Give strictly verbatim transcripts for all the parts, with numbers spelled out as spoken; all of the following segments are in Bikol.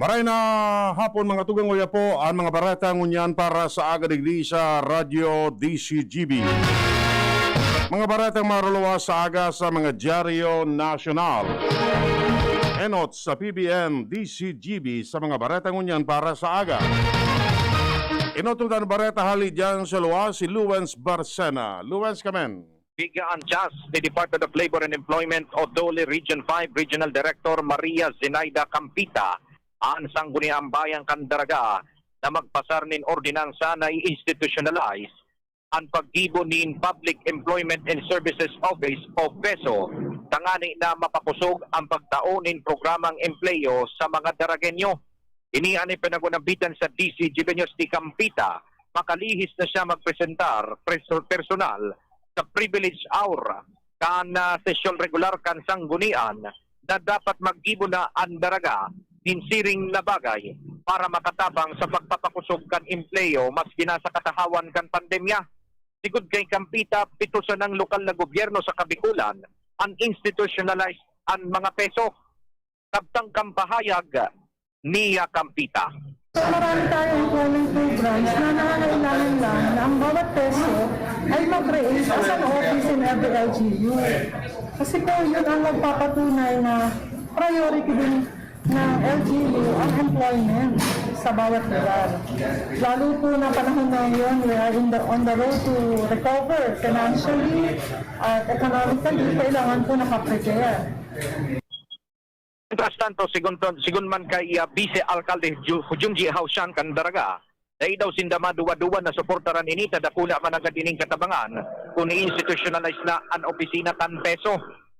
Maray na hapon, mga tugang, uya po an mga bareta ngunyan para sa aga digdi sa Radyo D C G B. Mga baretang maruluwas sa aga sa mga dyaryo nasyonal. Enot sa P B N D C G B sa mga bareta ngunyan para sa aga. Enot tutan bareta hali dyan sa luwas si Luwens Barcena. Luwens, kamen. Biga an CHAS ni Department of Labor and Employment o DOLE Region five Regional Director Maria Zenaida Campita an Sangguniang Bayan kan Daraga na magpasar nin ordinansa na i-institutionalize an paggibo nin Public Employment and Services Office o PESO, tangani na mapakosog an pagtao nin programang empleyo sa mga Daragenyo. Ini an ipinag-unabitan sa D C G B News ni Campita, makalihis na siya magpresentar preso-, personal sa privilege hour kan, ah, sesyon regular kan Sanggunian na dapat maggibo na an Daraga nin siring na bagay para makatabang sa pagpapakosog kan empleyo maski na sa katahawan kan pandemya. Sigod kay Campita, pito sanang lokal na gobyerno sa Kabikulan an institutionalize an mga PESO. Kabtang kan pahayag ni Campita. Marami tayong employment programs na nangangailangan lang na ang bawat PESO ay ma-create as an office in every L G U. Kasi po, yun ang magpapatunay na priority din ng L G U ang employment sa bawat lugar. Lalo po na panahon na ngayon, we are in the, on the road to recover financially at economically, kailangan po nakaprepare. Mientras tanto, sigon, sigon man kay, ah, Vice Alkalde Ju-, Junji Haushan kan Daraga, dai daw sinda maduwa-duwa na suportaran ini ta dakula man agad ining katabangan kun i-institutionalize na an opisina kan PESO.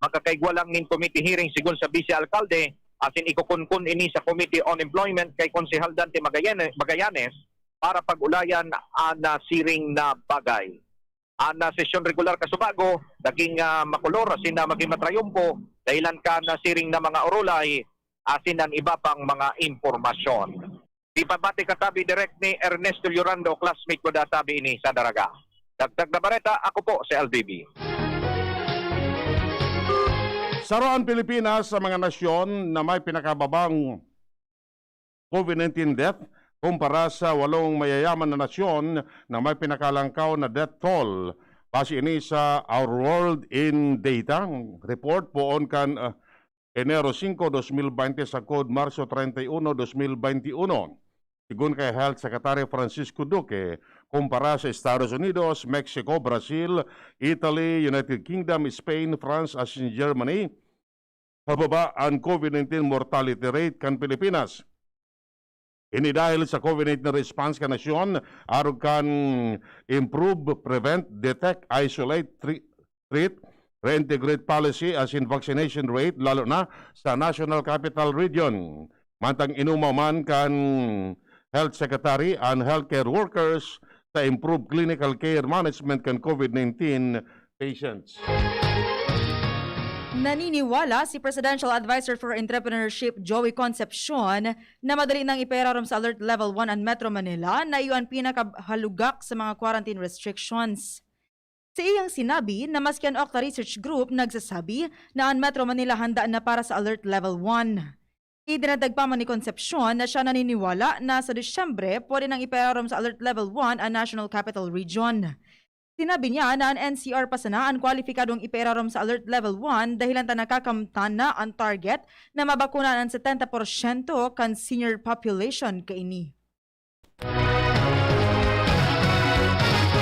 Makakaigwa lang nin committee hearing sigon sa Vice Alkalde, asin ikukunkun ini sa Committee on Employment kay Konsehal Dante Magallanes, Magallanes para pag-ulayan an, ah, siring na bagay. An, ah, sesyon regular kasubago, naging, ah, makolor asin na maging matrayumpo dahilan kan, ah, siring na mga orolay asin an iba pang mga impormasyon. Ipabati ka tabi direk ni Ernesto Llorando, classmate ko da tabi ini sa Daraga. Dagdag na bareta, ako po si L B B. Saro an Pilipinas sa mga nasyon na may pinakababang COVID nineteen death kumpara sa walong mayayaman na nasyon na may pinakalangkaw na death toll. Base ini sa Our World in Data report poon kan, ah, Enero singko, dos mil baynte sagkod Marso treinta y uno, dos mil baynte uno. Sigon kay Health Secretary Francisco Duque, kumpara sa Estados Unidos, Mexico, Brazil, Italy, United Kingdom, Spain, France, asin Germany, pababa an COVID nineteen mortality rate kan Pilipinas. Ini dahil sa COVID nineteen response kan nasyon arog kan improve, prevent, detect, isolate, tre-, treat, reintegrate policy asin vaccination rate, lalo na sa National Capital Region. Mantang inumaw man kan Health Secretary an healthcare workers sa improved clinical care management kan COVID nineteen patients. Naniniwala si Presidential Advisor for Entrepreneurship Joey Concepcion na madali nang ipairarom sa Alert Level one an Metro Manila na iyo an pinakahalugak sa mga quarantine restrictions. Sa iyang sinabi na maski an Okta Research Group nagsasabi na an Metro Manila handa na para sa Alert Level one. Idinagdag pa man ni Concepcion na siya naniniwala na sa Disyembre pwede nang ipairarom sa Alert Level one an National Capital Region. Sinabi niya na an N C R pa sana an kwalipikadong ipairarom sa Alert Level one dahilan ta nakakamtan na an target na mabakunan an setenta porsyento kan senior population kaini.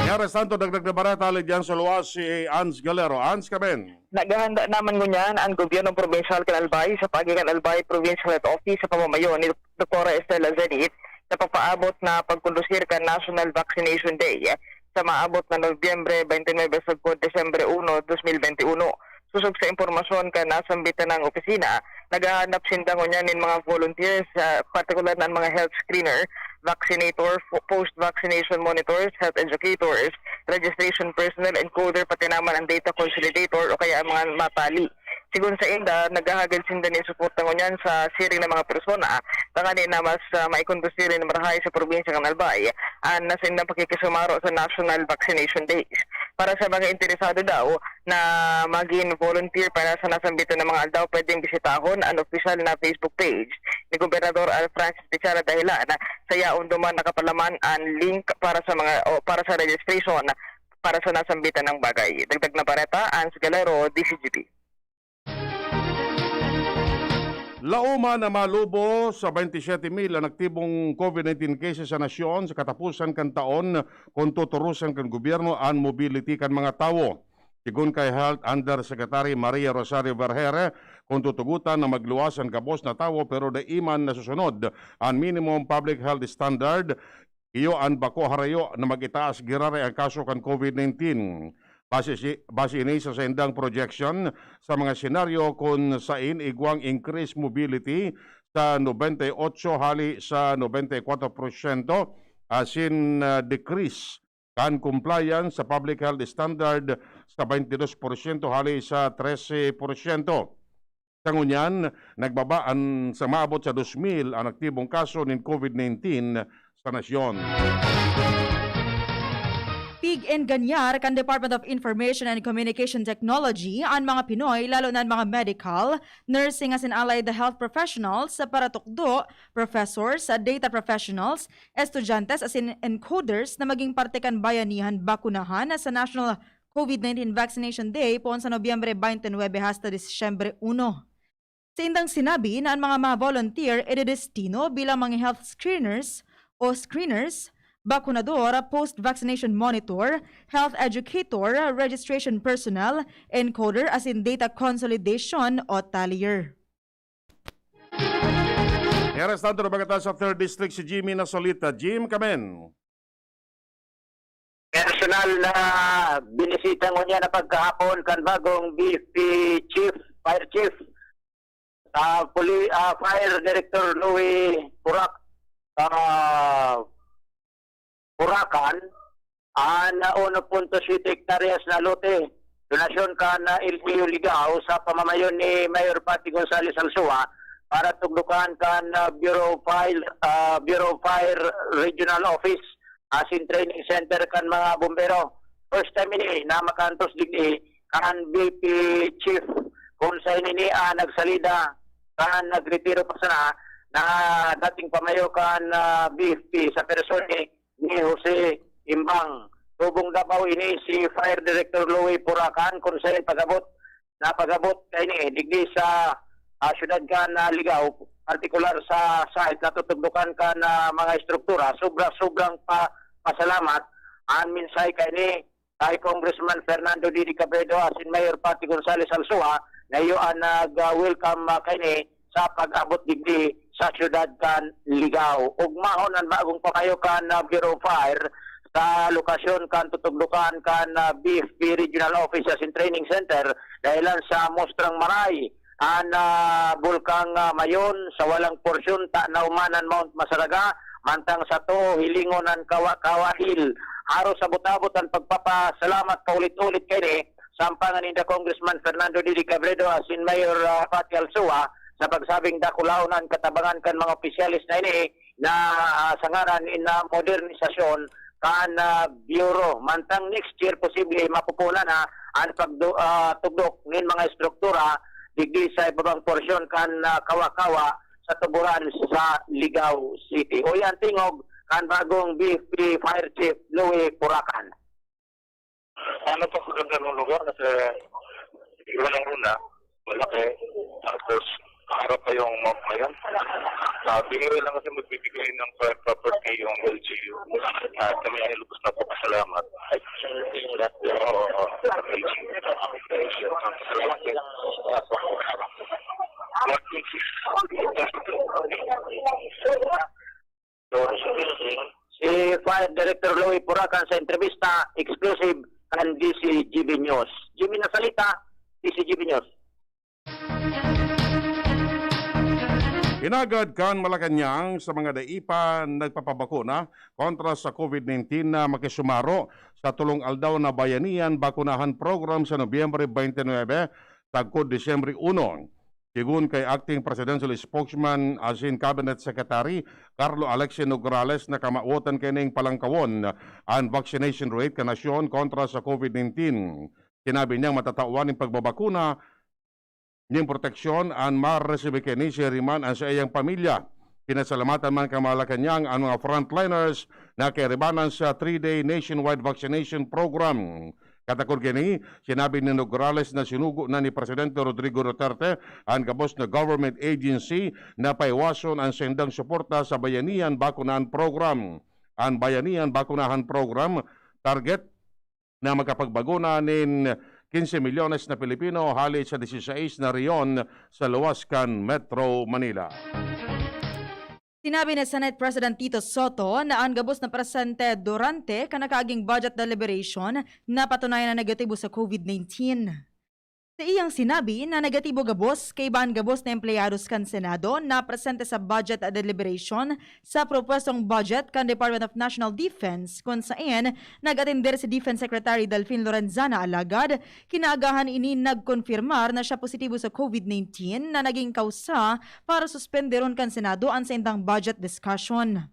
Mientras tanto, dagdag na bareta, hali diyan sa luwas si Ans Galero. Ans, kaben. Naghahanda naman ngunyan an gobyernong probinsyal kan Albay sa paagi kan Albay Provincial Health Office sa pamamayo ni Doktora Estela Zenit na papaabot na pagkondusir kan National Vaccination Day sa maabot na Nobyembre twenty-nine sagkod Disyembre uno, dos mil bente uno. Sosog sa impormasyon kan nasambit na opisina, naghahanap sinda ngunyan nin mga volunteers, ah, partikular na an mga health screener, vaccinator, fo-, post-vaccination monitors, health educators, registration personnel, encoder, pati naman ang data consolidator o kaya ang mga matali. Sigon sainda, naghahagad sinda nin suporta ngunyan sa siring na mga persona, tanganing na mas, ah, maikondusir nin marahay sa probinsya kan Albay an saindang pakikisumaro sa National Vaccination Days. Para sa mga interesado daw na maging volunteer para sa nasambitan na mga aldaw, pwedeng bisitahon an opisyal na Facebook page ni Gobernador Al Francis Bichara, dahilan sa yaon duman nakapalaman an link para sa mga, o para sa registration para sa nasambitan na bagay. Dagdag na bareta, Ans Galero, D C G B. Laoman na malubo sa baynte siyete mil an aktibong COVID nineteen cases sa nasyon sa katapusan kan taon, kun tuturusan kan gobyerno an mobility kan mga tawo. Sigon kay Health Undersecretary Maria Rosario Vergere, kun tutugotan na magluwas an gabos na tawo pero dai man nasusunod an minimum public health standard, iyo an bako harayo na mag-itaas giraray an kaso kan COVID nineteen. Base si, base ini sa saindang projection sa mga senaryo kun sain igwang increased mobility sa nobenta y otso hali sa nobenta y kwatro porsyento, asin, ah, decrease kan compliance sa public health standard sa baynte dos porsyento hali sa trese porsyento. Sa ngunyan, nagbaba an sa maabot sa dos mil an aktibong kaso nin COVID nineteen sa nasyon. Pig-engganyar kan Department of Information and Communication Technology an mga Pinoy, lalo na an mga medical, nursing asin allied health professionals, paratukdo, professors, data professionals, estudyantes asin encoders na maging parte kan bayanihan bakunahan sa National COVID nineteen Vaccination Day poon sa Nobyembre twenty-nine hasta Disyembre uno. Saindang sinabi na an mga ma-volunteer idedestino bilang mga health screeners o screeners, bakunador, post-vaccination monitor, health educator, registration personnel, encoder asin data consolidation o tallier. Arestado na pagkatapos sa third District si Jimmy Nasolita. Jim, kamen. Personal na binisita ngunyan na pagkahapon kan bagong B F P Chief, Fire Chief, ah, Poli-, ah, Fire Director Louie Purak, ah, Purakan, an uno punto siyete hektaryas na lote, donasyon kan, ah, L G U Ligao sa pamamayon ni Mayor Patty Gonzales Alsua para tugdukan kan, ah, Bureau of Fire, ah, Bureau of Fire Regional Office asin training center kan mga bombero. First time ini na makaantos digdi kan B P Chief, kun saen ini, ah, nagsalida kan nagretiro pa sana na dating pamayo kan, ah, B F P sa persona ni Jose Imbang. Tubong Davao ini si Fire Director Louie Purakan, kun saen pag-abot na pag-abot kaini digdi sa, ah, siyudad kan, ah, Ligao, partikular sa site na tutugdukan kan, ah, mga estruktura. Sobra-sobrang pa-, pasalamat an mensahe kaini kay Congressman Fernando Didi Cabredo asin Mayor Patty Gonzales Alsua na iyo an nag, ah, welcome, ah, kaini sa pag-abot digdi sa siyudad kan Ligao. Ugmahon an bagong pamayo kan, ah, Bureau of Fire sa lokasyon kan tutugdukan kan, ah, B F P Regional Office asin Training Center dahelan sa mustrang maray an, ah, Bulkang, ah, Mayon, sa walang porsyon, tanaw man an Mount Masaraga, mantang sa Too, hilingon an Kawa-Kawa Hill. Haros abot-abot an pagpapasalamat paulit-ulit kaini sa ampangan ninda Congressman Fernando Didi Cabredo asin Mayor, ah, Patty Alsua sa pagsabing dakulaon an katabangan kan mga opisyales na ini na, ah, sa ngaran nin, ah, modernisasyon kan, ah, Bureau. Mantang next year, posible mapupunan na an pagdu-, ah, tugdok nin mga estruktura digdi sa ibabang porsyon kan, ah, Kawa-Kawa sa Tuburan sa Ligao City. Uya an tingog kan bagong B F P Fire Chief Louie Purakan. Ah, napakaganda ng lugar kasi unang-una, malaki. Tapos, harap pa yung Mount Mayon. Ah, binigay lang kasi magbibigay ng pri-, property yung L G U. At kami ay lubos na po pasalamat. Oo, oo. L G U. Salamat din. Si Fire Director Louie Purakan sa entrebista, exclusive kan D C G B News. Jimmy Nasalita, D C G B News. Hinagad kan Malacañang sa mga dai pa nagpapabakuna kontra sa COVID nineteen na makisumaro sa tolong aldaw na Bayanihan Bakunahan Program sa Nobyembre twenty-nine, sagkod Disyembre uno. Sigun kay Acting Presidential Spokesman asin Cabinet Secretary Carlo Alexie Nograles na kamawotan kaining palangkawon an vaccination rate kan nasyon kontra sa COVID nineteen. Sinabi niyang matatawan nin pagbabakuna nin proteksyon an maresibi kaini siring man an saiyang pamilya. Pinasalamatan man kan Malacañang an mga frontliners na kairibanan sa three-day nationwide vaccination program. Katakod kaini, sinabi ni Nograles na sinugo na ni Presidente Rodrigo Duterte an gabos na government agency na paiwason an saindang suporta sa Bayanihan Bakunahan Program. An Bayanihan Bakunahan Program target na makapagbakuna nin quince milyones na Pilipino hale sa dieciséis na rehiyon sa luwas kan Metro Manila. Sinabi ni Senate President Tito Sotto na an gabos na presente durante kan nakaaging budget deliberation napatunayan na negatibo sa COVID nineteen. Sa iyang sinabi na negatibo gabos kaiba an gabos na empleyados kan Senado na presente sa budget deliberation sa propuestong budget kan Department of National Defense, kun saen nag-atender si Defense Secretary Delfin Lorenzana. Alagad, kinaagahan ini nagkonfirmar na siya positibo sa COVID nineteen na naging kausa para suspenderon kan Senado an saindang budget discussion.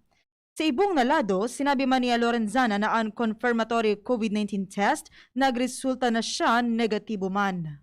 Sa ibong na lado, sinabi man ni Lorenzana na an confirmatory COVID nineteen test nagresulta na siya negatibo man.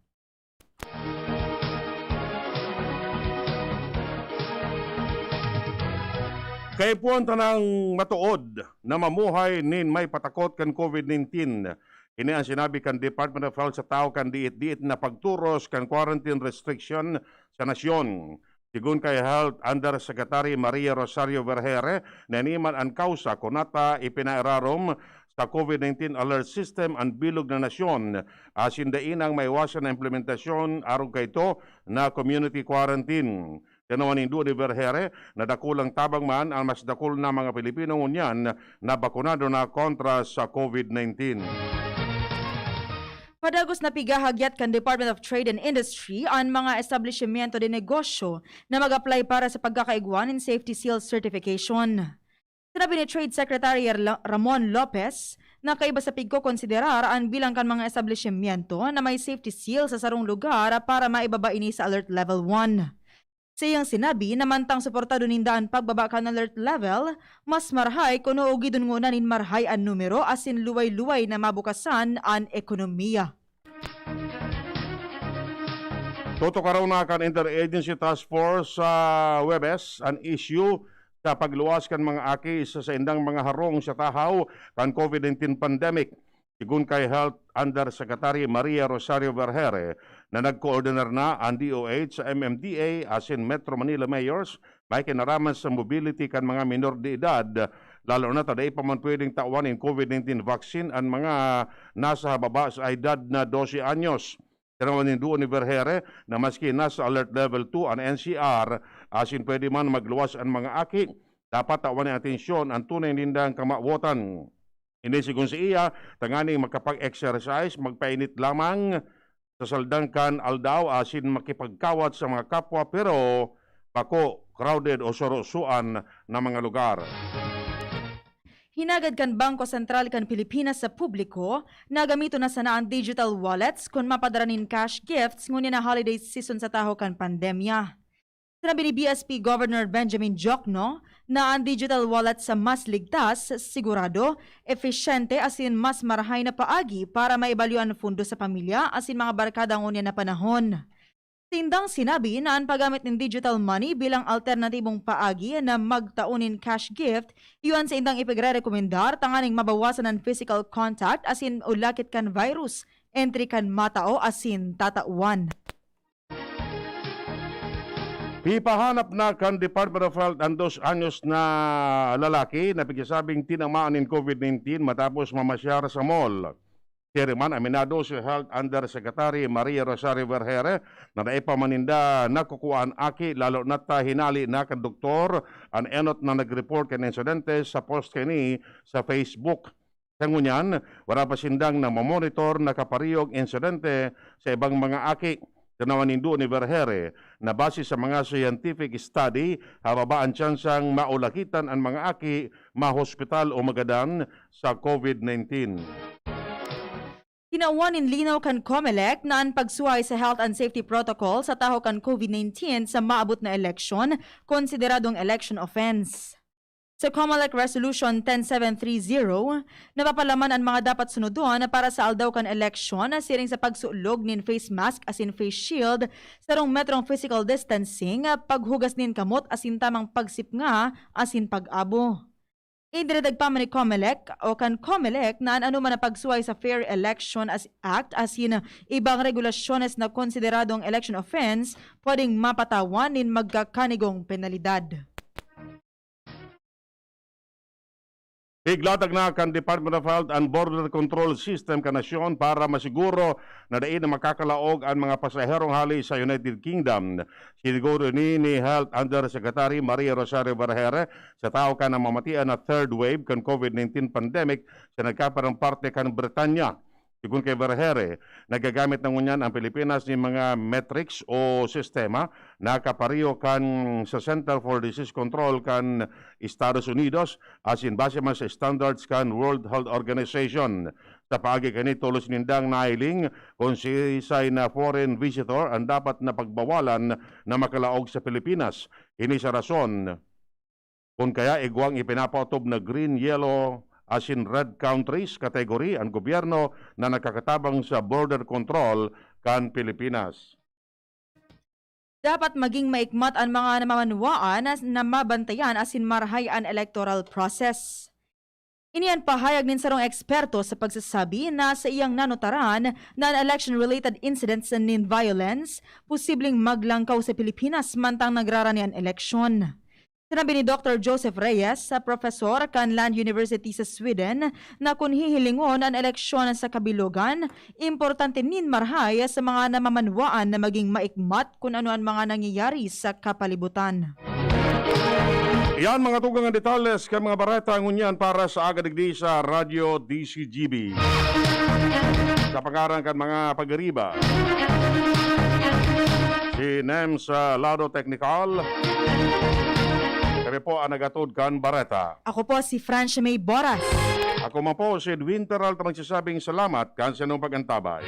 Kaipuhan tanang matood na mamuhay nin may patakot kan COVID nineteen. Ini ang sinabi kan Department of Health sa tawo kan diit-diit na pagturos kan quarantine restriction sa nasyon. Sigun kay Health Undersecretary Maria Rosario Vergere, na ini man an kausa kun nata ipinairarom sa COVID nineteen alert system an bilog na nasyon, asin dai nang maiwasan na implementasyon arog kaito na community quarantine. Tinawan nin duwa ni Vergere na dakulang tabang man an mas dakul na mga Pilipino ngunyan na bakunado na kontra sa COVID nineteen. Padagos na pigahagyat kan Department of Trade and Industry an mga establisimyento de negosyo na mag-apply para sa pagkakaigwa nin safety seal certification. Sinabi ni Trade Secretary Ra-, Ramon Lopez na kaiba sa pigkokonsiderar an bilang kan mga establisimyento na may safety seal sa sarong lugar para maibaba ini sa Alert Level one. Sa iyang sinabi na mantang suportado ninda an pagbaba kan alert level, mas marahay kun oogidon ngona nin marahay an numero asin luway-luway na mabukasan an ekonomiya. Tutukaron na kan Interagency Task Force sa Huwebes an isyu sa pagluwas kan mga aki sa saindang mga harong sa tahaw kan COVID nineteen pandemic. Sigun kay Health Undersecretary Maria Rosario Vergere na nagkoordinar na an DOH sa MMDA asin Metro Manila Mayors may kinaraman sa mobility kan mga minor de edad, lalo na ta dai pa man pwedeng tawan nin COVID nineteen vaccine an mga nasa hababa sa edad na dose anyos. Tinawan nin duwa ni Vergere na maski nasa Alert Level two an NCR, asin pwede man magluwas an mga aki, dapat tawan nin atensyon an tunay nindang kamawotan. Ini sigon saiya, tanganing makapag-exercise, magpainit lamang sa saldang kan aldaw asin makipagkawat sa mga kapwa, pero bako crowded o sorosoan na mga lugar. Hinagad kan Bangko Sentral kan Pilipinas sa publiko na gamiton na sana an digital wallets kun mapadara nin cash gifts ngunyan na holiday season sa tahaw kan pandemya. Sinabi ni B S P Governor Benjamin Diokno na an digital wallet sa mas ligtas, sigurado, efisyente asin mas marahay na paagi para maibalyo an pondo sa pamilya asin mga barkada ngunyan na panahon. Sindang sinabi na an paggamit nin digital money bilang alternatibong paagi na magtao nin cash gift, iyo an saindang ipigrerekomendar tanganing mabawasan an physical contact asin ulakit kan virus entre kan matao asin tatawan. Pipahanap na kan Department of Health an dos anyos na lalaki na pigsasabing tinamaan nin COVID nineteen matapos mamasyar sa mall. Siring man, aminado si Health Undersecretary Maria Rosario Vergere na dai pa man ninda nakukua an aki, lalo na ta hinali na kan doktor an enot na nag-report kan insidente sa post kaini sa Facebook. Sa ngunyan, wala pa sindang namomonitor na kaparehong insidente sa ibang mga aki. Tinawan nin duwa ni Vergere na base sa mga scientific study, hababa an tsansang maulakitan an mga aki, mahospital o magadan sa COVID nineteen. Nawan nin linaw kan Comelec na an pagsuhay sa health and safety protocol sa tahaw kan COVID nineteen sa maabot na eleksyon, konsideradong election offense. Sa Comelec Resolution ten seven three zero, napapalaman an mga dapat sunodon para sa aldaw kan eleksyon, siring sa pagsulog nin face mask asin face shield, sarong metrong physical distancing, paghugas nin kamot asin tamang pagsipnga asin pag-abo. Idinadagpa man ni Comelec o kan Comelec na an anoman na pagsuhay sa Fair Election as Act asin ibang regulasyones na konsideradong election offense pwedeng mapatawan nin magkakanigong penalidad. Iglatag na kan Department of Health an border control system kan nasyon para masiguro na dai na makakalaog an mga pasaherong hali sa United Kingdom. Siniguro ini ni Health Undersecretary Maria Rosario Vergeire sa tahaw kan namamatian na third wave kan COVID nineteen pandemic sa nagkaparang parte kan Britanya. Sigon kay Vergeire, nagagamit na ngunyan ang Pilipinas nin mga metrics o sistema na kapareho kan sa Center for Disease Control kan Estados Unidos asin base man sa standards kan World Health Organization. Sa paagi kani, tolos nindang nahiling kung siisay na foreign visitor ang dapat na pagbawalan na makalaog sa Pilipinas. Ini sa rason kun kaya igwang ipinapaotob na green, yellow asin red countries category an gobyerno na nakakatabang sa border control kan Pilipinas. Dapat maging maikmat an mga namamanwaan na, na mabantayan asin marahay an electoral process. Ini an pahayag nin sarong eksperto sa pagsasabi na sa iyang nanotaran na an election-related incidents nin violence posibleng maglangkaw sa Pilipinas mantang nagrarani an eleksyon. Sinabi ni Doctor Joseph Reyes, sa profesor kan Lund University sa Sweden, na kun hihilingon an eleksyon sa kabilogan, importante nin marahay sa mga namamanwaan na maging maikmat kun ano an mga nangyayari sa kapalibutan. Yan mga tugang ang detalles kan mga bareta ngunyan para sa aga digdi sa Radyo D C G B. Sa pangaran kan mga pagariba, si Nems, ah, Lado Technical. Kami po ang nagatod kan bareta. Ako po si Francia May Boras. Ako man po si Edwin Peralta, magsasabing salamat kan sa inyong pag-antabay.